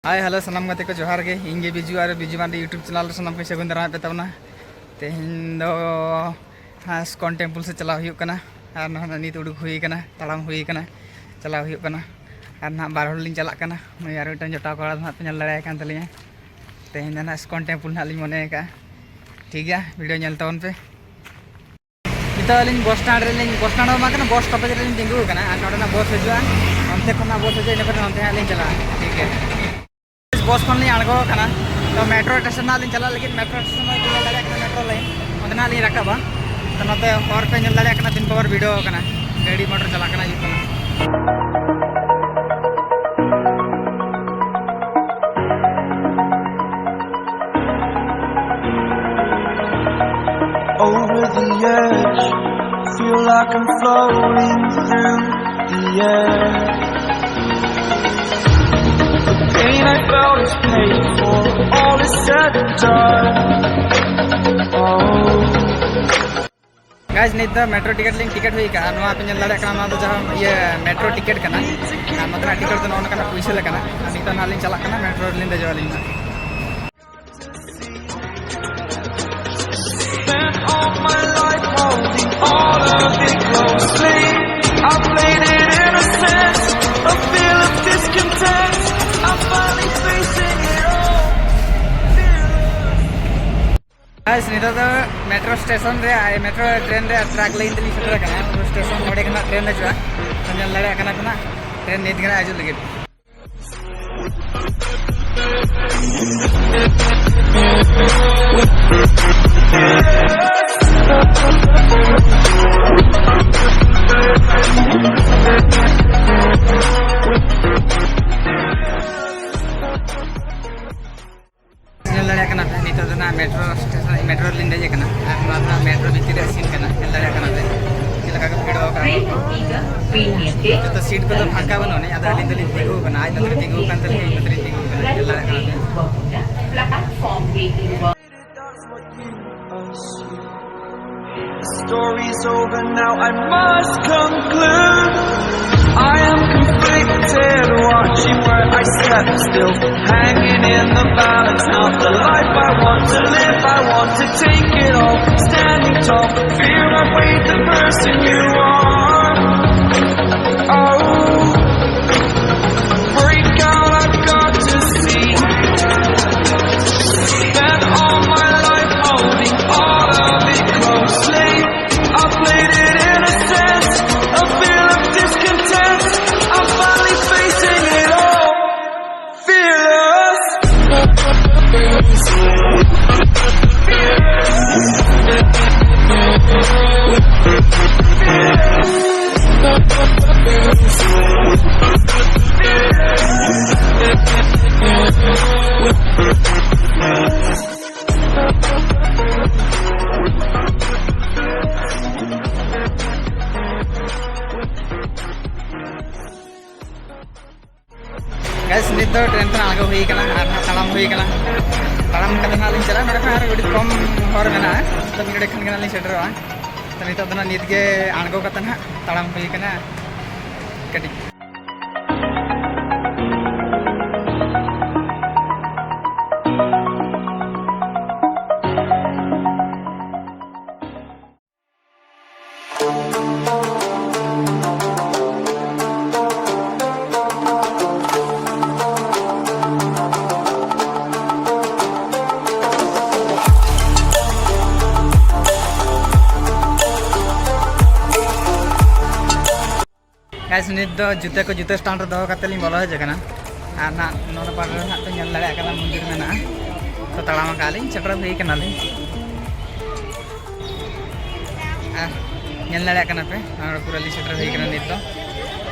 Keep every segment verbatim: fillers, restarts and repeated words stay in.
ᱦᱟᱭ, hello, ᱥᱟᱱᱟᱢ ᱜᱟᱛᱮ ᱠᱚ ᱡᱚᱦᱟᱨ ᱜᱮ᱾ ᱤᱧ ᱜᱮ ᱵᱤᱡᱩ ᱟᱨ ᱵᱤᱡᱩ ᱢᱟᱱᱰᱤ YouTube ᱪᱮᱱᱮᱞ ᱨᱮ ᱥᱟᱱᱟᱢ ᱠᱚ ᱥᱟᱹᱜᱩᱱ ᱫᱟᱨᱟᱢᱮᱫ ᱯᱮ ᱛᱟᱵᱚᱱᱟ᱾ ᱛᱮᱦᱮᱧ ᱫᱚ ᱦᱟᱸᱜ ᱤᱥᱠᱚᱱ ᱴᱮᱢᱯᱩᱞ ᱥᱮᱫ ᱪᱟᱞᱟᱣ ᱦᱩᱭᱩᱜ ᱠᱟᱱᱟ᱾ ᱟᱨ ᱱᱟᱦᱟᱜ ᱱᱤᱛ ᱩᱰᱩᱠ ᱦᱩᱭ ᱠᱟᱱᱟ, ᱛᱟᱲᱟᱢ ᱦᱩᱭ ᱠᱟᱱᱟ, ᱪᱟᱞᱟᱣ ᱦᱩᱭᱩᱜ ᱠᱟᱱᱟ᱾ ᱟᱨ ᱱᱟᱦᱟᱜ ᱵᱟᱨ ᱦᱚᱲ ᱞᱤᱧ ᱪᱟᱞᱟᱜ ᱠᱟᱱᱟ᱾ ᱱᱩᱭ ᱟᱨ ᱢᱤᱫᱴᱟᱝ ᱡᱚᱴᱟᱣ ᱠᱚᱲᱟ ᱫᱚ ᱱᱟᱦᱟᱜ ᱯᱮ ᱧᱮᱞ ᱫᱟᱲᱮᱭᱟᱭ ᱠᱟᱱ ᱛᱟᱹᱞᱤᱧᱟ᱾ ᱛᱮᱦᱮᱧ ᱫᱚ ᱱᱟᱦᱟᱜ ᱤᱥᱠᱚᱱ ᱴᱮᱢᱯᱩᱞ ᱱᱟᱦᱟᱜ ᱞᱤᱧ ᱢᱚᱱᱮ ᱟᱠᱟᱫᱼᱟ᱾ ᱴᱷᱤᱠ ᱜᱮᱭᱟ, ᱵᱷᱤᱰᱤᱭᱳ ᱧᱮᱞ ᱛᱟᱵᱚᱱ ᱯᱮ᱾ ᱱᱤᱛᱚᱜ ᱟᱹᱞᱤᱧ ᱵᱚᱥ ᱥᱴᱮᱱᱰ ᱨᱮᱞᱤᱧ, ᱵᱚᱥ ᱥᱴᱮᱱᱰ ᱦᱚᱸ ᱵᱟᱝ ᱠᱟᱱᱟ, ᱵᱚᱥ ᱥᱴᱚᱯᱮᱡᱽ ᱨᱮᱞᱤᱧ ᱛᱤᱸᱜᱩ ᱟᱠᱟᱱᱟ᱾ ᱟᱨ ᱱᱚᱸᱰᱮᱱᱟᱜ ᱵᱚᱥ ᱦᱤᱡᱩᱜᱼᱟ, ᱚᱱᱛᱮ ᱠᱷᱚᱱᱟᱜ ᱵᱚᱥ ᱦᱤᱡᱩᱜᱼᱟ, ᱤᱱᱟᱹ ᱯᱚᱨᱮ ᱱᱚᱱᱛᱮ ᱦᱟᱸᱜ ᱞᱤᱧ ᱪᱟᱞᱟᱜᱼᱟ᱾ ᱴᱷᱤᱠ ᱜᱮᱭᱟ᱾ ᱵᱚᱥ ᱠᱷᱚᱱ ᱞᱤᱧ ᱟᱬᱜᱚ ᱟᱠᱟᱱᱟ᱾ ᱛᱚ, ᱢᱮᱴᱨᱳ ᱥᱴᱮᱥᱚᱱ ᱦᱟᱸᱜ ᱞᱤᱧ ᱪᱟᱞᱟᱜ ᱞᱟᱹᱜᱤᱫ, ᱢᱮᱴᱨᱳ ᱥᱴᱮᱥᱚᱱ ᱨᱮ ᱧᱮᱞ ᱫᱟᱲᱮᱭᱟᱜ ᱠᱟᱱᱟ, ᱢᱮᱴᱨᱳ ᱞᱟᱭᱤᱱ, ᱚᱸᱰᱮ ᱦᱟᱸᱜ ᱞᱤᱧ ᱨᱟᱠᱟᱵᱟ᱾ ᱛᱚ, ᱱᱚᱛᱮ ᱦᱚᱨ ᱯᱮ ᱧᱮᱞ ᱫᱟᱲᱮᱭᱟᱜ ᱠᱟᱱᱟ, ᱛᱤᱱ ᱯᱟᱣᱟᱨ ᱵᱷᱤᱲᱟᱹᱣ ᱟᱠᱟᱱᱟ, ᱜᱟᱹᱰᱤ ᱢᱚᱴᱚᱨ ᱪᱟᱞᱟᱜ ᱠᱟᱱᱟ, ᱦᱤᱡᱩᱜ ᱠᱟᱱᱟ᱾ Over the edge, feel like I'm floating through the air. The pain I felt is paid for, all is said and done. Oh. Guys, ᱱᱤᱛ ᱫᱚ ᱢᱮᱴᱨᱳ ᱴᱤᱠᱤᱴ ᱞᱤᱧ ᱴᱤᱠᱤᱴ ᱦᱩᱭ ᱟᱠᱟᱫᱼᱟ᱾ ᱱᱚᱣᱟ ᱯᱮ ᱧᱮᱞ ᱫᱟᱲᱮᱭᱟᱜ ᱠᱟᱱᱟ, ᱱᱚᱣᱟ ᱫᱚ ᱡᱟᱦᱟᱸ ᱤᱭᱟᱹ ᱢᱮᱴᱨᱳ ᱴᱤᱠᱤᱴ ᱠᱟᱱᱟ᱾ ᱟᱨ ᱱᱚᱛᱮᱱᱟᱜ ᱴᱤᱠᱤᱴ ᱫᱚ ᱱᱚᱜᱼᱚ ᱱᱚᱝᱠᱟᱱᱟᱜ ᱯᱩᱭᱥᱟᱹ ᱞᱮᱠᱟᱱᱟᱜ᱾ ᱟᱨ ᱱᱤᱛᱚᱜ ᱱᱟᱦᱟᱜ ᱞᱤᱧ ᱪᱟᱞᱟᱜ ᱠᱟᱱᱟ, ᱢᱮᱴᱨᱳ ᱨᱮᱞᱤᱧ ᱫᱮᱡᱚᱜ ᱟᱹᱞᱤᱧ ᱱᱟᱦᱟᱜ᱾ Spent all my life holding all of it closely. I played it innocent, a feel of discontent. I'm finally facing it all. Guys, ᱱᱤᱛᱚᱜ ᱫᱚ ᱢᱮᱴᱨᱳ ᱥᱴᱮᱥᱚᱱ ᱨᱮ, ᱟᱭ, ᱢᱮᱴᱨᱳ ᱴᱨᱮᱱ ᱨᱮ ᱴᱨᱟᱠ ᱞᱟᱭᱤᱱ ᱛᱮᱞᱤᱧ ᱥᱮᱴᱮᱨ ᱟᱠᱟᱱᱟ᱾ ᱢᱮᱴᱨᱳ ᱥᱴᱮᱥᱚᱱ ᱱᱚᱰᱮ ᱠᱷᱚᱱᱟᱜ train ᱦᱤᱡᱩᱜᱼᱟ᱾ ᱛᱚ, ᱧᱮᱞ ᱫᱟᱲᱮᱭᱟᱜ ᱠᱟᱱᱟ ᱯᱮ ᱱᱟᱜ, ᱴᱨᱮᱱ ᱱᱤᱛ ᱜᱮ ᱱᱟᱜ ᱦᱤᱡᱩᱜ ᱞᱟᱹᱜᱤᱫ᱾ ᱧᱮᱞ ᱫᱟᱲᱮᱭᱟᱜ ᱠᱟᱱᱟ ᱯᱮ, ᱱᱤᱛᱚᱜ ᱫᱚ ᱱᱟᱜ ᱢᱮᱴᱨᱳ ᱥᱴᱮᱥᱚᱱ, ᱢᱮᱴᱨᱳ ᱨᱮᱞᱤᱧ ᱫᱮᱡ ᱟᱠᱟᱱᱟ᱾ ᱟᱨ ᱱᱚᱣᱟ ᱫᱚ ᱱᱟᱜ ᱢᱮᱴᱨᱳ ᱵᱷᱤᱛᱤᱨ ᱨᱮᱭᱟᱜ ᱥᱤᱱ ᱠᱟᱱᱟ᱾ ᱧᱮᱞ ᱫᱟᱲᱮᱭᱟᱜ ᱠᱟᱱᱟ ᱯᱮ ᱪᱮᱫ ᱞᱮᱠᱟ ᱠᱚ ᱵᱷᱤᱲᱚᱜ ᱟᱠᱟᱫ ᱠᱚ᱾ ᱡᱚᱛᱚ ᱥᱤᱴ ᱠᱚᱫᱚ ᱯᱷᱟᱸᱠᱟ ᱵᱟᱹᱱᱩᱜ ᱟᱹᱱᱤᱡ, ᱟᱫᱚ ᱟᱹᱞᱤᱧ ᱫᱚᱞᱤᱧ ᱛᱤᱸᱜᱩ ᱟᱠᱟᱱᱟ, ᱟᱡ ᱱᱚᱛᱮ ᱨᱮ ᱛᱤᱸᱜᱩ ᱟᱠᱟᱱ ᱛᱟᱹᱞᱤᱧᱟ, ᱤᱧ ᱱᱚᱛᱮ ᱨᱤᱧ ᱛᱤᱸᱜᱩ ᱟᱠᱟᱱᱟ᱾ ᱧᱮᱞ ᱫᱟᱲᱮᱭᱟᱜ ᱠᱟᱱᱟ ᱯᱮ᱾ The story's over now, I must conclude. I am conflicted, watching where I see Still hanging in the balance, not the life I want to live. I want to take it all, standing tall. Fear I weighed the person you are. Oh, break out, I've got to see. Spent all my life holding all of it closely. I played it innocent, a feel of discontent. I'm finally facing it all. Fearless. Guys, ᱱᱤᱛ ᱫᱚ train ᱠᱷᱚᱱ ᱟᱬᱜᱚ ᱦᱩᱭ ᱠᱟᱱᱟ ᱟᱨ ᱱᱟᱦᱟᱜ ᱛᱟᱲᱟᱢ ᱦᱩᱭ ᱠᱟᱱᱟ᱾ ᱛᱟᱲᱟᱢ ᱠᱟᱛᱮ ᱱᱟᱦᱟᱜ ᱞᱤᱧ ᱪᱟᱞᱟᱜᱼᱟ, ᱱᱚᱰᱮ ᱠᱷᱚᱱ ᱟᱨ ᱟᱹᱰᱤ ᱠᱚᱢ ᱦᱚᱨ ᱢᱮᱱᱟᱜᱼᱟ, ᱛᱚ ᱢᱤᱫ ᱜᱷᱟᱹᱲᱤᱡ ᱠᱷᱟᱱ ᱜᱮ ᱱᱟᱦᱟᱜ ᱞᱤᱧ ᱥᱮᱴᱮᱨᱚᱜᱼᱟ᱾ ᱛᱚ ᱱᱤᱛᱚᱜ ᱫᱚ ᱱᱟᱦᱟᱜ ᱱᱤᱛ ᱜᱮ ᱟᱬᱜᱚ ᱠᱟᱛᱮ ᱱᱟᱦᱟᱜ ᱛᱟᱲᱟᱢ ᱦᱩᱭ ᱠᱟᱱᱟ ᱠᱟᱹᱴᱤᱡ᱾ Guys, ᱱᱤᱛ ᱫᱚ ᱡᱩᱛᱟᱹ ᱠᱚ ᱡᱩᱛᱟᱹ stand ᱨᱮ ᱫᱚᱦᱚ ᱠᱟᱛᱮ ᱞᱤᱧ ᱵᱚᱞᱚ ᱦᱤᱡᱩᱜ ᱠᱟᱱᱟ᱾ ᱟᱨ ᱱᱟᱜ ᱱᱚᱰᱮ ᱯᱟᱲ ᱨᱮ ᱱᱟᱜ ᱯᱮ ᱧᱮᱞ ᱫᱟᱲᱮᱭᱟᱜ ᱠᱟᱱᱟ, ᱢᱚᱱᱫᱤᱨ ᱢᱮᱱᱟᱜᱼᱟ᱾ ᱛᱚ ᱛᱟᱲᱟᱢ ᱟᱠᱟᱫ ᱞᱤᱧ, ᱥᱮᱴᱮᱨ ᱦᱩᱭ ᱠᱟᱱᱟᱞᱤᱧ᱾ ᱟᱨ ᱧᱮᱞ ᱫᱟᱲᱮᱭᱟᱜ ᱠᱟᱱᱟ ᱯᱮ, ᱱᱚᱰᱮ ᱯᱩᱨᱟᱹ ᱞᱤᱧ ᱥᱮᱴᱮᱨ ᱦᱩᱭ ᱠᱟᱱᱟ ᱱᱤᱛ ᱫᱚ᱾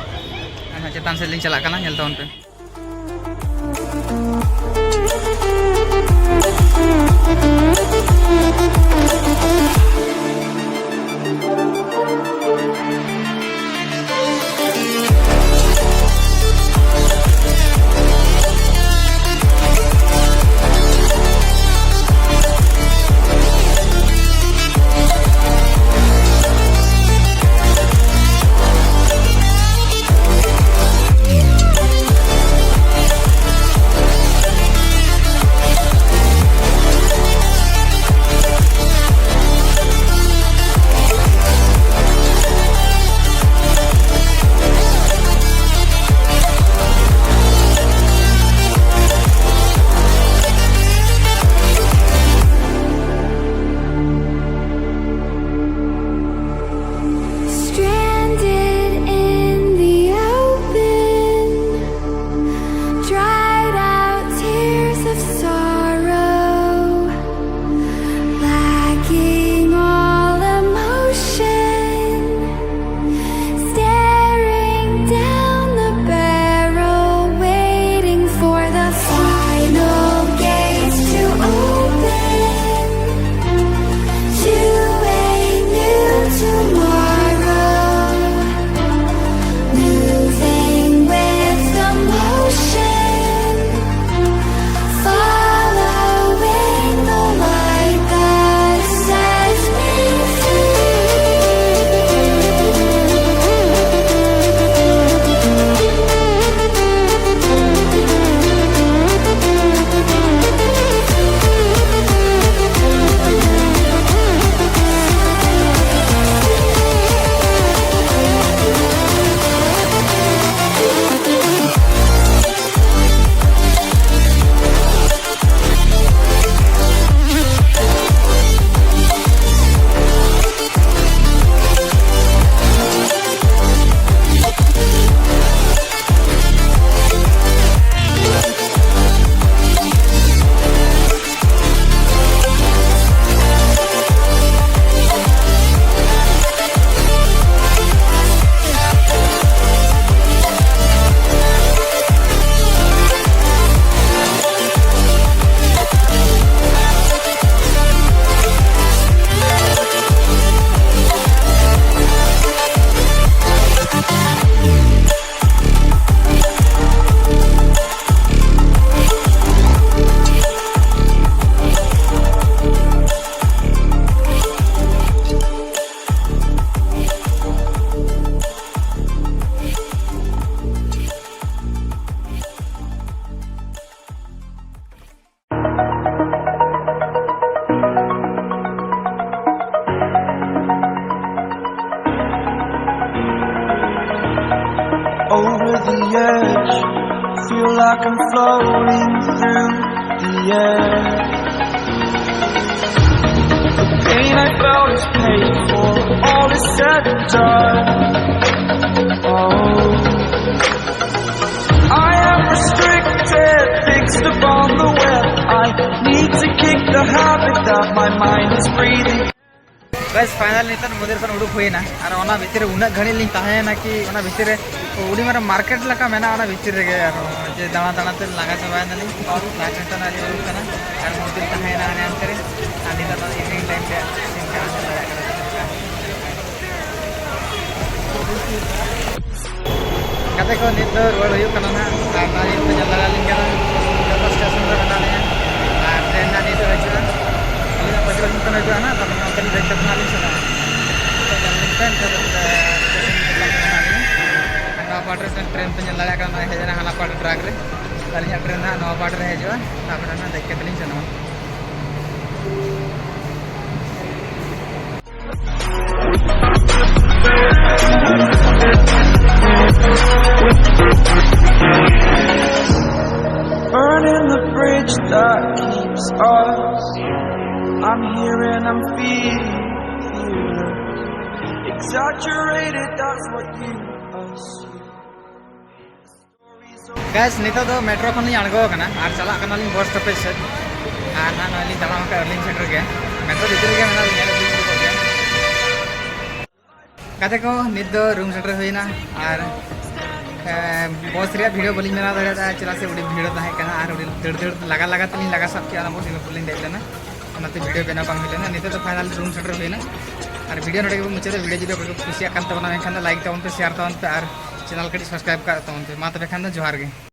ᱟᱨ ᱱᱟᱜ ᱪᱮᱛᱟᱱ ᱥᱮᱫ ᱞᱤᱧ ᱪᱟᱞᱟᱜ ᱠᱟᱱᱟ, ᱧᱮᱞ ᱛᱟᱵᱚᱱ ᱯᱮ᱾ I'm floating through the air. The pain I felt is paid for, all is said and done. Oh, I am restricted, fixed upon the web. I need to kick the habit that my mind is breathing. Guys, finally ᱱᱤᱛᱚᱜ ᱢᱚᱱᱫᱤᱨ ᱠᱷᱚᱱ ᱩᱰᱩᱠ ᱦᱩᱭᱱᱟ᱾ ᱟᱨ ᱚᱱᱟ ᱵᱷᱤᱛᱤᱨ ᱨᱮ ᱩᱱᱟᱹᱜ ᱜᱷᱟᱹᱲᱤᱡ ᱞᱤᱧ ᱛᱟᱦᱮᱸᱭᱮᱱᱟ ᱠᱤ ᱚᱱᱟ ᱵᱷᱤᱛᱤᱨ ᱨᱮ ᱟᱹᱰᱤ ᱢᱟᱨᱟᱝ market ᱞᱮᱠᱟ ᱢᱮᱱᱟᱜᱼᱟ᱾ ᱚᱱᱟ ᱵᱷᱤᱛᱤᱨ ᱨᱮᱜᱮ ᱟᱨ ᱡᱮ ᱫᱟᱬᱟ ᱫᱟᱬᱟ ᱛᱮ ᱞᱟᱸᱜᱟ ᱪᱟᱵᱟᱭᱮᱱᱟᱞᱤᱧ᱾ ᱞᱟᱥᱴ ᱱᱤᱛᱚᱜ ᱱᱟᱜ ᱞᱤᱧ ᱩᱰᱩᱠ ᱠᱟᱱᱟ᱾ ᱟᱨ ᱢᱚᱱᱫᱤᱨ ᱛᱟᱦᱮᱸᱭᱮᱱᱟ ᱦᱟᱱᱮ ᱦᱟᱱᱛᱮ ᱨᱮ᱾ ᱟᱨ ᱱᱤᱛᱚᱜ ᱫᱚ evening time ᱨᱮ ᱥᱤᱱ ᱠᱟᱱᱟ, ᱧᱮᱞ ᱫᱟᱲᱮᱭᱟᱜ ᱠᱟᱱᱟ᱾ ᱜᱟᱛᱮ ᱠᱚ, ᱱᱤᱛ ᱫᱚ ᱨᱩᱣᱟᱹᱲ ᱦᱩᱭᱩᱜ ᱠᱟᱱᱟ ᱱᱟᱦᱟᱜ᱾ ᱟᱨ ᱱᱚᱣᱟ ᱱᱤᱛ ᱯᱮ ᱧᱮᱞ ᱫᱟᱲᱮᱭᱟᱞᱤᱧ ᱠᱟᱱᱟ, ᱡᱚᱛᱚ ᱥᱴᱮᱥᱚᱱ ᱨᱮ ᱢᱮᱱᱟᱜ ᱞᱤᱧᱟ᱾ ᱟᱨ ᱴᱨᱮᱱ ᱱᱟᱦᱟᱜ ᱱᱤᱛ ᱦᱤᱡᱩᱜᱼᱟ᱾ ᱟᱹᱞᱤᱧ ᱫᱚ ᱯᱟᱸᱪ ᱵᱟᱡᱮ ᱠᱷᱚᱱ ᱦᱤᱡᱩᱜᱼᱟ ᱱᱟᱦᱟᱜ, ᱛᱟᱨᱯᱚᱨᱮ ᱚᱱᱛᱮ ᱞᱤᱧ ᱫᱮᱡ ᱠᱟᱛᱮ ᱱᱟᱦᱟᱜ ᱞᱤᱧ ᱥᱮᱱᱚᱜᱼᱟ᱾ ᱛᱚ ᱧᱮᱞ ᱞᱤᱧ ᱯᱮ, ᱱᱤᱛᱚᱜ ᱫᱚ ᱥᱴᱮᱥᱚᱱ ᱨᱮ ᱢᱮᱱᱟᱜ ᱞᱤᱧᱟ᱾ ᱟᱨ ᱱᱚᱣᱟ ᱯᱟᱦᱴᱟ ᱨᱮ ᱴᱨᱮᱱ ᱯᱮ ᱧᱮᱞ ᱫᱟᱲᱮᱭᱟᱜ ᱠᱟᱱᱟ, ᱱᱚᱜᱼᱚᱭ ᱦᱮᱡ ᱮᱱᱟ ᱦᱟᱱᱟ ᱯᱟᱦᱴᱟ track ᱨᱮ᱾ ᱟᱹᱞᱤᱧᱟᱜ ᱴᱨᱮᱱ ᱱᱟᱦᱟᱜ ᱱᱚᱣᱟ ᱯᱟᱦᱴᱟ ᱨᱮ ᱦᱤᱡᱩᱜᱼᱟ, ᱛᱟᱨᱯᱚᱨᱮ ᱱᱟᱦᱟᱜ ᱫᱮᱡ ᱠᱟᱛᱮ ᱞᱤᱧ ᱥᱮᱱᱚᱜᱼᱟ᱾ Burning the bridge that keeps us. I'm here and I'm feeling exaggerated, that's what you assume. Guys, ᱱᱤᱛᱚᱜ ᱫᱚ ᱢᱮᱴᱨᱳ ᱠᱷᱚᱱ ᱞᱤᱧ ᱟᱬᱜᱚ ᱟᱠᱟᱱᱟ ᱟᱨ ᱪᱟᱞᱟᱜ ᱠᱟᱱᱟᱞᱤᱧ ᱵᱚᱥ ᱥᱴᱚᱯᱮᱡᱽ ᱥᱮᱫ᱾ ᱟᱨ ᱱᱟᱦᱟᱜ ᱱᱚᱜᱼᱚᱭ ᱞᱤᱧ ᱛᱟᱲᱟᱢ ᱟᱠᱟᱫ ᱟᱹᱰᱤ ᱥᱮᱴᱮᱨ ᱜᱮ᱾ ᱢᱮᱴᱨᱳ ᱵᱷᱤᱛᱤᱨ ᱨᱮᱜᱮ ᱢᱮᱱᱟᱜ ᱞᱤᱧᱟ, ᱟᱹᱰᱤ ᱥᱩᱨ ᱨᱮᱜᱮ᱾ ᱜᱟᱛᱮ ᱠᱚ, ᱱᱤᱛ ᱫᱚ ᱨᱩᱢ ᱥᱮᱴᱮᱨ ᱦᱩᱭᱱᱟ᱾ ᱟᱨ ᱮ, ᱵᱚᱥ ᱨᱮᱭᱟᱜ ᱵᱷᱤᱰᱤᱭᱳ ᱵᱟᱹᱞᱤᱧ ᱵᱮᱱᱟᱣ ᱫᱟᱲᱮᱭᱟᱫᱟ, ᱪᱮᱫᱟᱜ ᱥᱮ ᱟᱹᱰᱤ ᱵᱷᱤᱲ ᱛᱟᱦᱮᱸ ᱠᱟᱱᱟ ᱟᱨ ᱟᱹᱰᱤ ᱫᱟᱹᱲ ᱫᱟᱹᱲ ᱞᱟᱜᱟ ᱞᱟᱜᱟ ᱛᱮᱞᱤᱧ ᱞᱟᱜᱟ ᱥᱟᱵ ᱠᱮᱫᱟ᱾ ᱚᱱᱟ ᱵᱚᱥ ᱨᱮ ᱵᱟᱹᱞᱤᱧ ᱫᱮᱡ ᱞᱮᱱᱟ, ᱚᱱᱟᱛᱮ ᱵᱷᱤᱰᱤᱭᱳ ᱵᱮᱱᱟᱣ ᱵᱟᱝ ᱦᱩᱭ ᱞᱮᱱᱟ᱾ ᱱᱤᱛᱚᱜ ᱫᱚ ᱯᱷᱟᱭᱱᱟᱞ ᱨᱩᱢ ᱥᱮᱴᱮᱨ ᱦᱩᱭᱱᱟ᱾ ᱟᱨ ᱵᱷᱤᱰᱤᱭᱳ ᱱᱚᱰᱮ ᱜᱮᱵᱚᱱ ᱢᱩᱪᱟᱹᱫᱟ᱾ ᱵᱷᱤᱰᱤᱭᱳ ᱡᱩᱫᱤ ᱚᱠᱚᱭ ᱠᱚ ᱠᱩᱥᱤᱭᱟᱜ ᱠᱟᱱ ᱛᱟᱵᱚᱱᱟ, ᱢᱮᱱᱠᱷᱟᱱ ᱫᱚ ᱞᱟᱭᱤᱠ ᱛᱟᱵᱚᱱ ᱯᱮ, ᱥᱮᱭᱟᱨ ᱛᱟᱵᱚᱱ ᱯᱮ ᱟᱨ ᱪᱮᱱᱮᱞ ᱠᱟᱹᱴᱤᱡ ᱥᱟᱵᱥᱠᱨᱟᱭᱤᱵ ᱠᱟᱜ ᱛᱟᱵᱚᱱ ᱯᱮ᱾ ᱢᱟ ᱛᱚᱵᱮ ᱠᱷᱟᱱ ᱫᱚ ᱡᱚᱦᱟᱨ ᱜᱮ᱾